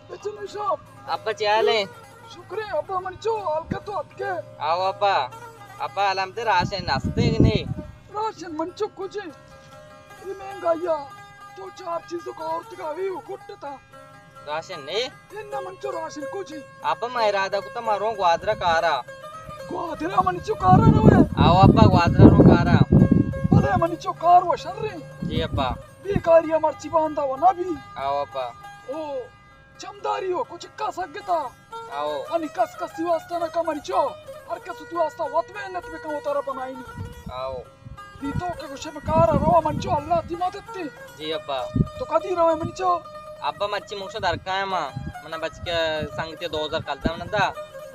بچو نشاب۔ ابا چے حال ایں؟ شکر ایں ابا، منی چو حال کتو اتکے؟ آو ابا، ابا الحمدللہ راشن ہستے کہ نی؟ راشن منی چو کجے؟ اے مہنگائی ءَ تو چار چیز کو اورتگا وی کٹتا۔ راشن نی؟ اناں منی چو راشن کجے؟ ابا ما ارادہ کتا ما روں گوادر ءَ کارا۔ گوادر ءَ منی چو کارا روئے؟ آو ابا گوادر ءَ روں کارا۔ بلے منی چو کار و شریں۔ جی ابا۔ بیکاری ءَ مرچی باندا و نبی۔ آو ابا۔ او چمداری و کچکا سگتا۔ آو۔ انی کس کسی واسطہ نہ کا منی چو۔ ہر کس وتی واسطہ وت محنت بکن و ترا بنائینی۔ آو۔ دی تو کہ گوشے من کار ءَ رواں منی چو، اللہ تی مدد تی۔ جی ابا۔ تو کدی روئے منی چو؟ ابا مرچی موشو درکائیں ما۔ منا بچکے سنگتے دو ہزار کلدار منا دا۔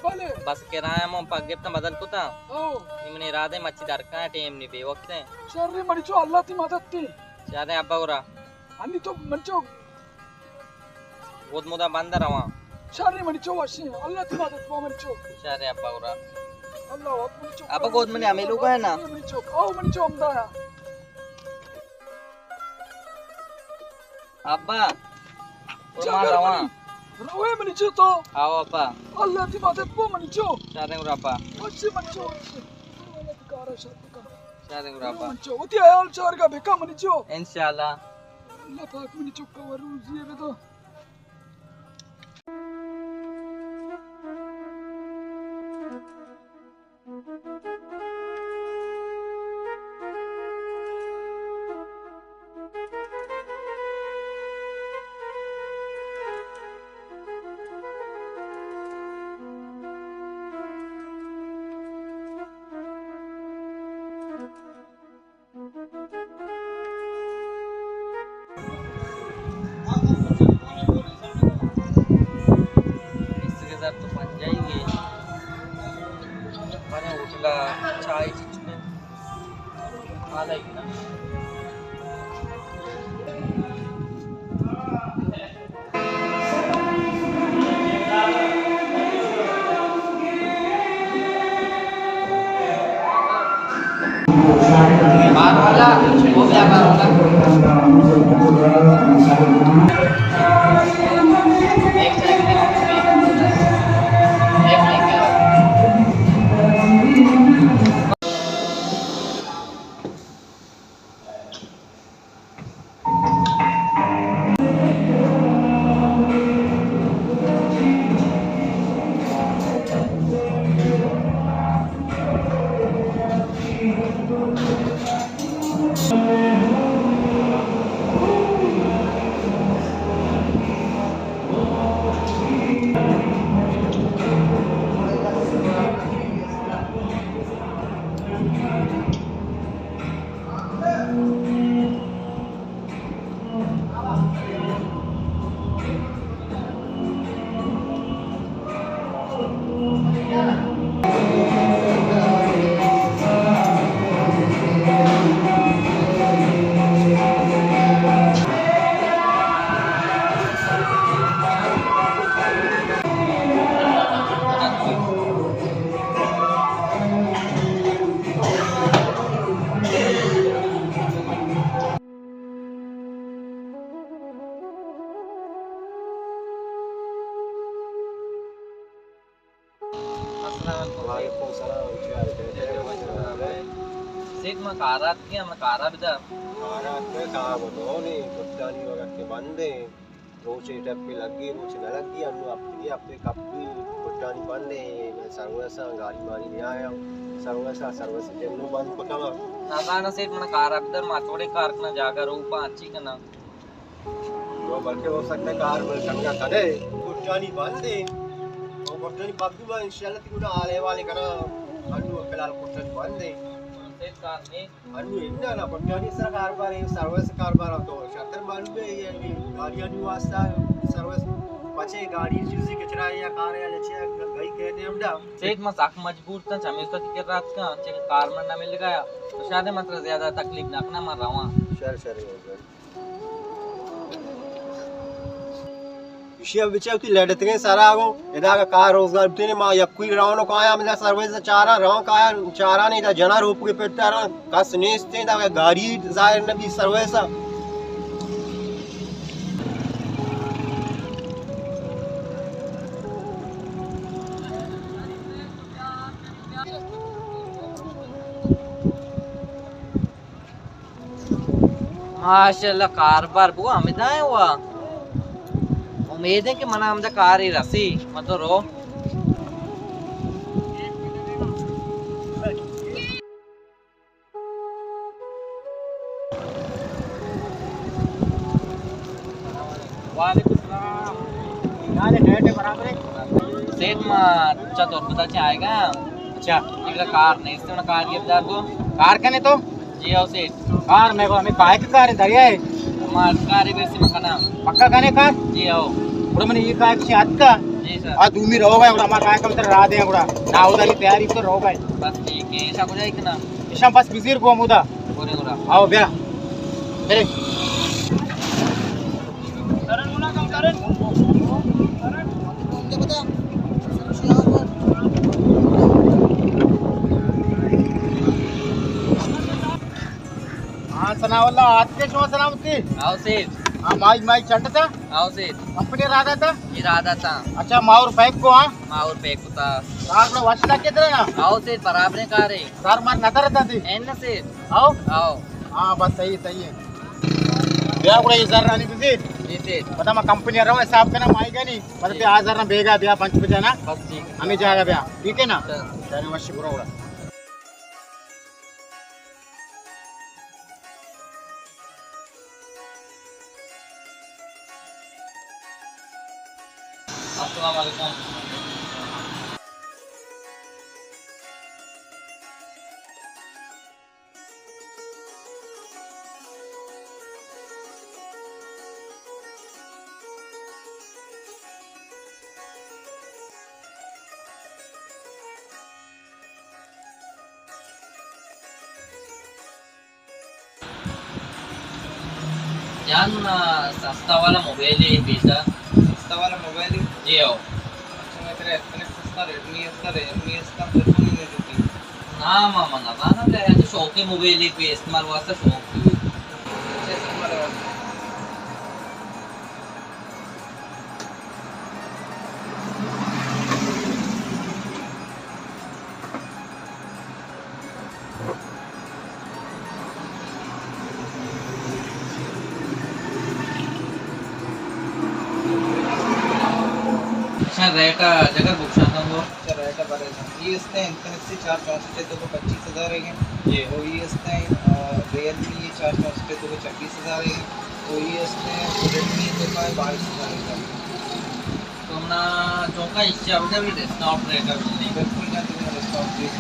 بلے۔ بس کرایہ من پک گپتاں بدل کتاں۔ آو۔ نی منی ارادہ مرچی درکائیں، ٹیم نی بے وقت ایں۔ شر منی چو، اللہ تی مدد تی۔ شر ابا گڑا۔ انی تو منی چو گود مدا بند رواں۔ شر منی چو وشیں، اللہ تی مدد با منی چو۔ شر ابا گڑا۔ اللہ وت منی چو۔ ابا گود منی ہمے لوگا ہے نا؟ منی چو، آو منی چو ہمدا ہے۔ ابا، قربان رواں۔ روئے منی چو تو۔ آو ابا۔ اللہ تی مدد با منی چو۔ شر گڑا ابا۔ وشیں منی چو وشیں۔ اللہ تی کارا شر بکن۔ شر گڑا ابا۔ منی چو، وتی حیال چارگا بکن منی چو۔ انشاءاللہ۔ اللہ پاک منی چکا و روزی بدو۔ بیست ہزار تو پنجائی گے۔ بارے ہوٹل چائے چچنے۔ آ لگی نا۔ السلام علیکم۔ وعلیکم السلام۔ چے حال اِنت؟ سیٹھ، من کار ءَ اتکگاں، من کار ءَ بدار۔ کار ءَ اتکگے، کار ءَ تو نی، کٹانی وقت کہ بند ایں۔ روچے ٹپے لگی، روچے نہ لگی، انو ہپتے، ہپتے کپی، کٹانی بند ایں، سروس ءَ گاڑی ماڑی نیایاں، سروس ءَ، سروس جنو بند پکما۔ نزاناں سیٹھ، من کار ءَ بدار، ما توڑے کار کناں، جاگہ روپاں، اچی کناں۔ تو بلکہ ہو سکتا ہے کار بل کنگا کنے، کٹانی بند ایں، او کٹانی پبی ما انشاءاللہ تی گونا حال احوال کناں، انو فی الحال کٹانی بند ایں۔ انو اندا نا پٹانی سر کاروبار ہے، سروس کاروبار تو شرتر معلوم ہے، یہ گاڑیانی واسطہ سروس، پچے گاڑی چیزی کچرا یا کار یا لچے گئی کہتے ہم دا۔ سیٹھ، من سک مجبور تاں، چمیستا تئی کرا اتکاں، چہ کار من نہ مل گیا، تو شاید من ترا زیادہ تکلیف نہ کناں، من رواں۔ شر، شر۔ ایشی ءَ بچار وتی لڈتگیں سرا گوں، ادا اگاں کار روزگار بوتیں، ما یکوئی روان ءُ کایاں، ہمدا سروس چاراں، روان کایاں چاراں، ادا جناں روپگے پٹاراں، کس نیست، ادا گاڑی ظاہر نبی سروس ءَ۔ ماشاءاللہ، کاروبار بگو ہمدا ایں وا۔ امید ایں کہ منا ہمدا کارے رسی، من تو رو۔ وعلیکم السلام۔ کیا حال ہے؟ ٹائٹ ہے، برابر ہے؟ سیٹھ، ما چہ تربت ءَ چہ آئیگا۔ اچھا۔ ایک کار نیست، انہاں کار گپت دار کو۔ کار کنے تو؟ جی او سیٹھ۔ کار میں کو ہمیں کائے کے کار ہے، دریا ہے؟ ما کار ہے، ویسے ما کنا۔ پکا کنے کار؟ جی او۔ گڑا من یہ کائے کچھ یاد کا؟ جی سر۔ آ دومی رو گئے، گڑا ما کائے کم تر را دے، گڑا ناوداری تیاری تو رو گئے۔ بس ٹھیک ہے، ایسا کچھ ہے کہ نا؟ ایشاں بس بزیر گوں ہمودا۔ گورے گورا۔ آؤ بیا۔ میرے۔ ہاں، ثناء اللہ، آتکے شما سلامتی؟ آؤ سیٹھ۔ ہاں، مائی، مائی چنڈ تا؟ آؤ سیٹھ۔ کمپنی را داتا؟ ارادہ تا۔ اچھا، ماور پیک کو، ہاں؟ ماور پیک کو تا۔ کار بڑا وش لگے ترا نا؟ آؤ سیٹھ، برابریں کارے۔ سر مار نظر تا دی۔ این سے۔ آؤ؟ آؤ۔ ہاں، بس صحیح، صحیح ہے۔ بیا گڑا یہ زر رانی بزیر۔ جی سیٹھ۔ پتا ما کمپنی رو حساب کنا مائی گنی۔ پتا تے آ زر نا بیگا بیا پنچ بجے نا۔ بس ٹھیک ہے۔ ہمیں جاگا بیا۔ ٹھیک ہے نا؟ چل۔ چلیں وش برو گڑا۔ السلام علیکم۔ جان، آ، سستا والا موبائل ہے پیسا۔ سستا والا موبائل ہے؟ جی ہو۔ اچھا، میں تیرے ایس ایس ایس کا ریڈمی ایس کا، ریئلمی ایس کا، پھر کون ہے جو کہ؟ نام من نہ زاناں، بلے اچھا شوقی موبائل ہے، کوئی استعمال واسطہ شوق ہے۔ اچھا، استعمال واسطہ۔ اچھا، ریٹ ءَ جگر بکشاں تو۔ اچھا، ریٹ ءَ بارے جان۔ یہ اس نے انفینکس چار چونسٹھ ہے، تو وہ پچیس ہزار ہے۔ جی۔ تو یہ اس نے، آ، ریئلمی چار چونسٹھ ہے، تو وہ چھبیس ہزار ہے۔ تو یہ اس نے ریڈمی تو کا ہے بائیس ہزار ہے۔ تو منا چونکا ایشی ءَ بہ ڈسکاؤنٹ ریٹ ءَ بہ دے۔ بالکل جان، تمہیں ڈسکاؤنٹ ریٹ۔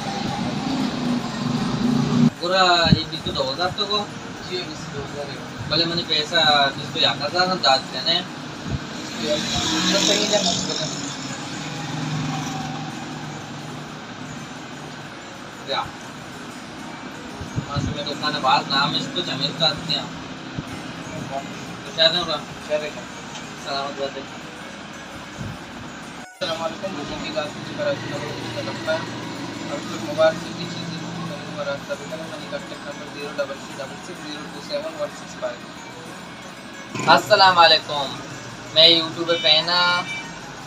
گڑا یہ بیست دو ہزار تو کو؟ جی، بیست دو ہزار ہے۔ بلے منی پیسہ بیست یک ہزار ہم دات کنے۔ تو صحیح جان، بلے۔ بیا۔ ما شمئے دکان ءَ باز نام اشتو، چمیشکا اتکیاں۔ تو شر ایں گڑا؟ شر ایں۔ سلامت بات ئے۔ السلام علیکم، من جی گاسم جی کراچی نمبر دوست لگتا ہے۔ اب تو موبائل سے بھی چیزیں لوگوں سے رابطہ بھی کریں، منی contact number zero double three double six zero two seven one six five. السلام علیکم، مئے یوٹیوب ءِ پین ءَ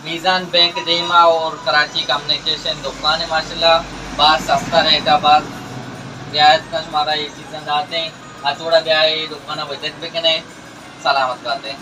میزان بینک ءِ دیم ءَ اور کراچی کمیونیکیشن دکان ءَ ماشاءاللہ باز سستا ریٹ ءَ باز رعایت کنت، شمارا اے چیزاں دات ایں، ہتوڑا بیا اے دکان ءَ وزٹ بکن ئے، سلامت بات ئے۔